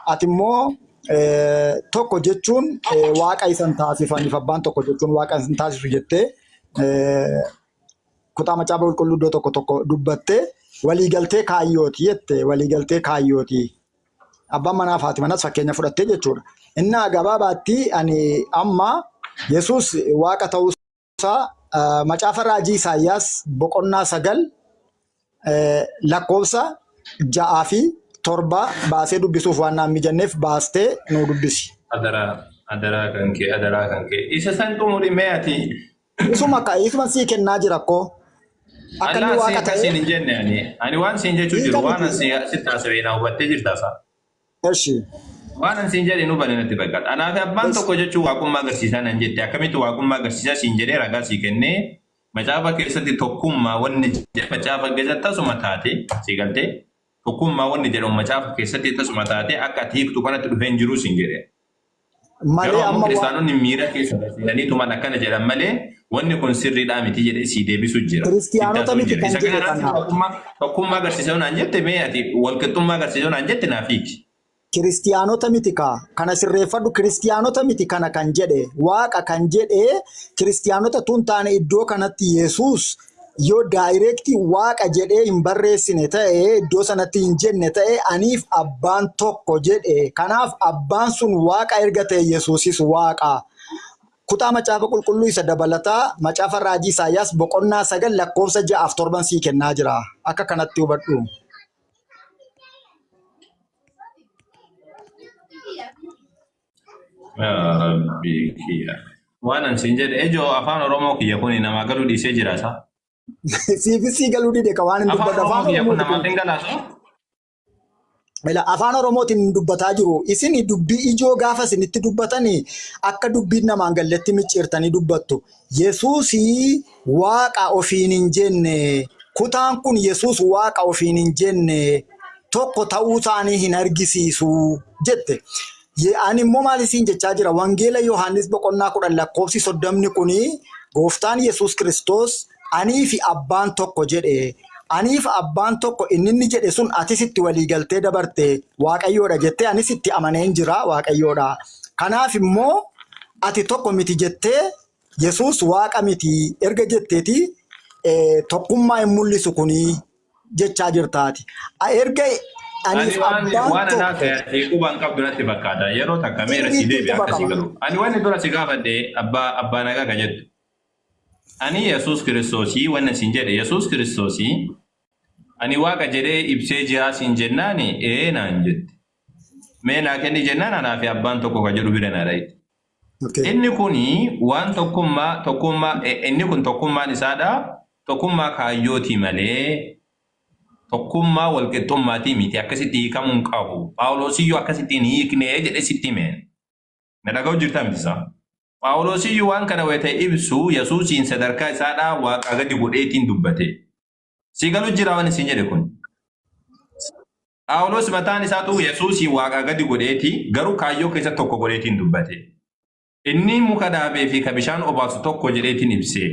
Ati immoo tokko jechuun waaqa isan taasifaniif abbaan tokko jechuun waaqa isan taasisu jettee kutaa macaafa qulqulluu iddoo tokko tokko dubbattee waliigaltee kaayyooti jette waliigaltee kaayyooti. Abbaan manaa fi haati manaas fakkeenya fudhattee jechuudha. Innaa gabaabaatti ani amma Yesuus waaqa ta'uu isaa macaafa raajii Isaayyaas boqonnaa 9 lakkoofsa 6 fi 7 baasee dubbisuuf waan naan mijanneef baastee nuu dubbisi. Adaraa adaraa kan kee adaraa kan kee isa san xumuri mee ati. Isuma ka isuma sii kennaa jira koo. Akka inni Allaa waaqa ta'e siin hin jenne ani. Ani waan siin jechuu jiru waan an sitti haasawee naa hubattee jirta isaa. Eshi. Waan an siin jedhe hin hubanne natti fakkaata. Anaa fi abbaan tokko jechuun waaqummaa agarsiisaa nan jette. Akkamitti waaqummaa agarsiisaa siin jedhee ragaa sii kennee macaafa keessatti tokkummaa wanni jedhe macaafa keessatti tasuma taate sii galtee tokkummaa wanni jedhamu macaafa keessatti tasuma taate akka ati hiiktu kanatti dhufee hin jiru siin jedhe. Malee Garuu ammoo amma waan kiristaanonni miira keessa seenanii tuman akkana jedhan malee wanni kun sirriidhaa miti jedhee sii deebisu jira. Sitti kiristiyaanota haasa'u miti jira. kan Isa jedhe kana naaf kana. tokkummaa tokkummaa agarsiisuu naan jette mee ati walqixxummaa agarsiisuu naan jette naaf hiiki. Kiristiyaanota miti kaa kana sirreeffadhu kiristiyaanota miti kana kan jedhe waaqa kan jedhe kiristiyaanota tun taane iddoo kanatti Yesuus yoo daayireektii waaqa jedhee hin barreessine ta'e iddoo sanatti hin jenne ta'e aniif abbaan tokko jedhe kanaaf abbaan sun waaqa erga ta'e Yesuusis waaqa. Kutaa macaafa qulqulluu isa dabalataa macaafa raajii Isaayyaas boqonnaa 9 lakkoofsa 6 fi 7 sii kennaa jira. Akka kanatti hubadhu. Yaa Rabbii kiyya. Waan an siin jedhe ijoo afaan Oromoo kiyya kuni namaa galuu dhiisee jira isaa. Siifis sii galuu dide ka waan hin Afaan dubbadhu Oromoo afaan kiyya kun Oromooti namaaf kun. hin galaasu. Ila afaan Oromootiin hin dubbataa jiru. Isin dubbii ijoo gaafa isinitti dubbatanii akka dubbiin namaan galletti micciirtanii dubbattu. Yesuusii waaqa ofiin hin jenne. Kutaan kun Yesuus waaqa ofiin hin jenne. Tokko ta'uu isaanii hin argisiisu jette. Ani immoo maal isiin jechaa jira? Wangeela Yohaannis boqonnaa 10 lakkoofsi soddomni kuni gooftaan Yesuus Kiristoos anii fi abbaan tokko jedhe. Anii fi abbaan tokko inni inni jedhe sun atis itti walii galtee dabarte Waaqayyoodha jettee anis itti amaneen jira Waaqayyoodha. Kanaaf immoo ati tokko miti jettee Yesuus waaqa miti erga jetteeti tokkummaa hin mul'isu kuni jechaa jirtaati. Erga Ani aniif waan abbaan waan anaa tokko ta'e ati quba hin qabdu natti fakkaata. Yeroo takka meera si sirriitti deebi'a quba akka si qaba. galu. Ani wanni dura si gaafadhe abbaa abbaa nagaa ka jettu. Ani Yesuus Kiristoosii wanna siin jedhe Yesuus Kiristoosii ani waaqa jedhee ibsee jiraa siin jennaani ee naan jette. Mee naa kenni jennaan anaa fi abbaan tokko ka jedhu bira naa dhayite. Okay. Inni kun waan tokkummaa tokkummaa inni kun tokkummaan isaadha tokkummaa kaayyootii malee tokkummaa walqixxummaatii miti akkasitti hiikamuu hin qabu. Phaawulosiyyuu akkasitti hin hiikne jedhee sitti hime. Na dhaga'u jirtaa miti isaa? Phaawulosiyyuu waan kana wayita ibsu Yesuusiin sadarkaa isaadhaa waaqaa gadi godheetiin dubbate. Si galu jira waan isin jedhe kun. Phaawulos mataan isaatu Yesuusiin waaqaa gadi godheeti garuu kaayyoo keessa tokko godheetiin dubbate. Inni muka dhaabee fi ka bishaan obaasu tokko jedheetiin ibse.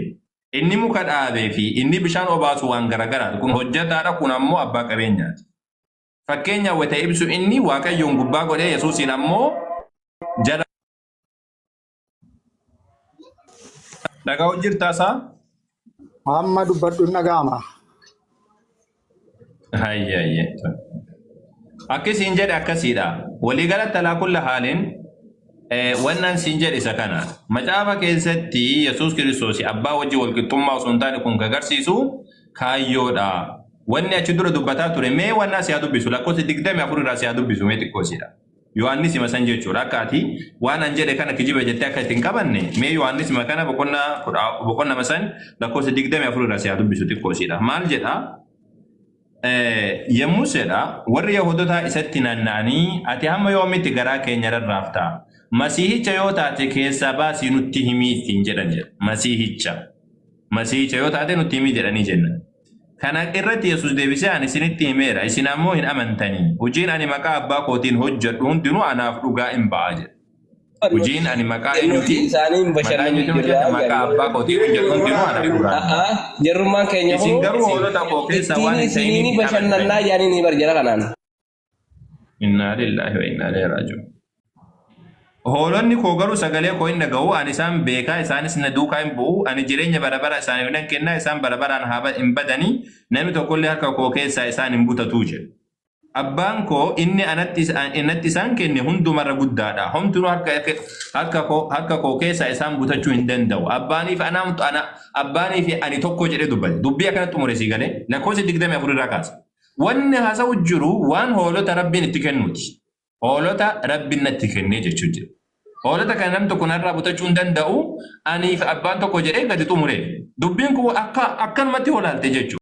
Inni muka dhaabee fi inni bishaan obaasu waan garagaraati. Kun hojjetaadha, kun ammoo abbaa qabeenyaati. Fakkeenyaaf wayita ibsu inni Waaqayyoon gubbaa godhee Yesuusiin ammoo jala. Dhaga'u jirtaa isaa? Amma dubbadhu hin dhaga'ama. Hayya hayya. Akki siin jedhe akkasiidha. Waliigalatti alaa kulla haalin wannan siin jedhe isa kana. Macaafa keessatti Yesuus Kiristoos abbaa wajjin walqixxummaa osoo hin taane kun kan agarsiisu kaayyoodha. Wanni achi dura dubbataa ture mee wannaa si haa dubbisu lakkoofsa 24 irraa si haa dubbisu mee xiqqoo siidha. Yohaannis hima san jechuudha. Akka ati waan an jedhe kana kijiba jettee akka itti hin qabanne mee Yohaannis hima kana boqonnaa kudha boqonnama san lakkoofsa 24 irraa si haa dubbisu xiqqoo siidha. Maal jedha? Yommus jedha warri Yahudotaa isatti naanna'anii ati hamma yoomitti garaa keenya rarraafta? Masiihicha yoo taate keessaa baasii nutti himii ittiin jedhan jedha. Masiihicha. Masiihicha yoo taate nutti himii jedhanii jenna. Kana irratti Yesuus deebisee, Ani isinitti himeera, isin ammoo hin amantanii. Hujiin ani maqaa Abbaa kootiin hojjadhu hundinuu anaaf dhugaa in ba'a jedhe. Hujiin ani maqaa Nuti eenyutiin, isaaniin maqaa bashannanu eenyutiin jirra hojjadha? Maqaa jedhan. Abbaa kootiin hojjadhu hundinuu anaaf dhugaa in ba'a. A'a, jarrummaan keenya Isin kun garuu hoolota koo keessaa waan ittiin hin ta'iniif isiniin hin bashannannaa amantani. jedhanii ni bar jara kanaan. Innaa lillaahi wa innaa ilaihi raaji'uun. Hoolonni koo garuu sagalee koo hin dhaga'u, ani isaan beekaa, isaanis na duukaa hin bu'u, ani jireenya bara bara isaaniif nan kenna, isaan bara baraan haa hin badanii, namni tokkollee harka koo keessaa isaan hin butatu jedhe. Abbaan koo inni anatti isaan kenne hundumarra guddaadha. Homtinuu harka koo keessaa isaan butachuu hin danda'u. Abbaanii fi ana abbaanii fi ani tokko jedhee dubbate. Dubbii akkana xumure sii galee lakkoofsa 24 irraa kaasa. Wanni haasa'u jiru waan hoolota Rabbiin itti kennuuti. Hoolota Rabbiin natti kennee jechuu jira. Hoolota kana namni tokko narraa butachuu hin danda'u. Anii fi abbaan tokko jedhee gadi xumure. Dubbiin kun akka akkanumatti holaalte jechuudha.